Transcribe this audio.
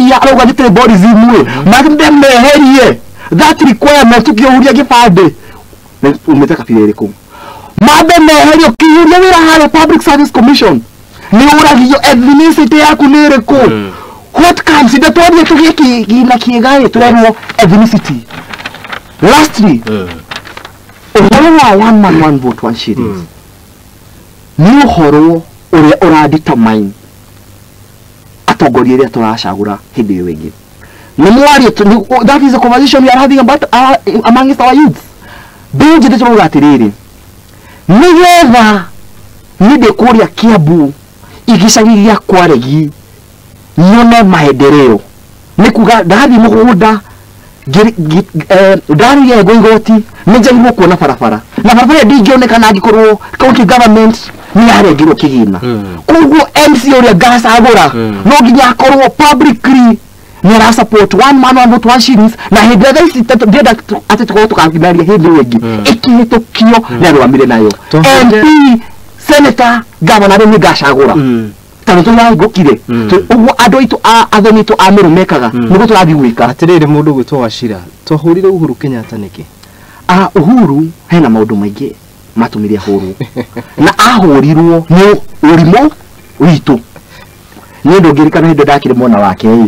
Araria arauga nĩ tribalism ĩ, mambe meherie that requirement. Ũkĩũria gĩbandĩ umĩte kabira ĩrĩkũ, mambe meherie. Ũkĩũria wĩra harĩa Public Service Commission, nĩ ũragio ethnicity yaku nĩ ĩrĩkũ. What comes inde twarie tũgĩe kĩgĩna kĩega ĩ, tũrerwo ethnicity. Lastly, ũhoro wa one man, one vote, one shillings nĩ ũhoro ũrĩa ũradetermine atongoria arĩa tũracagũra hĩndĩ ĩyo ĩngĩ. Nĩ mwario that is a conversation we are having about amongst our youths. Mbeũ njĩthĩ tũrauga atĩrĩrĩ, nĩgetha niĩ ndĩ kũrĩa Kiambu igĩcagi gĩa Kwaregi nyone maendeleo, nĩ kuga ndathiĩ mũgũnda ndarĩrengwo igoti, nĩ njagĩrĩirwo kuona barabara, na barabara ĩyo ndĩngĩonekana angĩkorwo county government nĩ yarengerwo kĩgĩna. Koguo MC ũrĩa ngacagũra no nginya akorwo publicly nĩ ara support one man, one vote, one shillings. Na hĩndĩ ĩrĩa thaa ici ndĩrenda atĩ tũkorwo tũkathinaria hĩndĩ ĩyo ĩngĩ ĩkĩhĩtũkio nĩ arũgamire nayo MP, senator, governor arĩa nĩ ngacagũra, tondũ tũrahingũkire ũguo andũ aitũ a athoni aitũ a Meru mekaga, nĩguo tũrathiĩ gwĩka. Atĩrĩrĩ, mũndũ gwĩtwo Wachira, twahũrire Uhuru Kenyatta nĩkĩ? Ah, Uhuru hena maũndũ maingĩ matũmire ahũrwo, na ahũrirwo nĩ ũrimũ witũ. Nĩ ũndũ ngĩrikana hĩndĩ ndakĩrĩ mwena wake ĩ.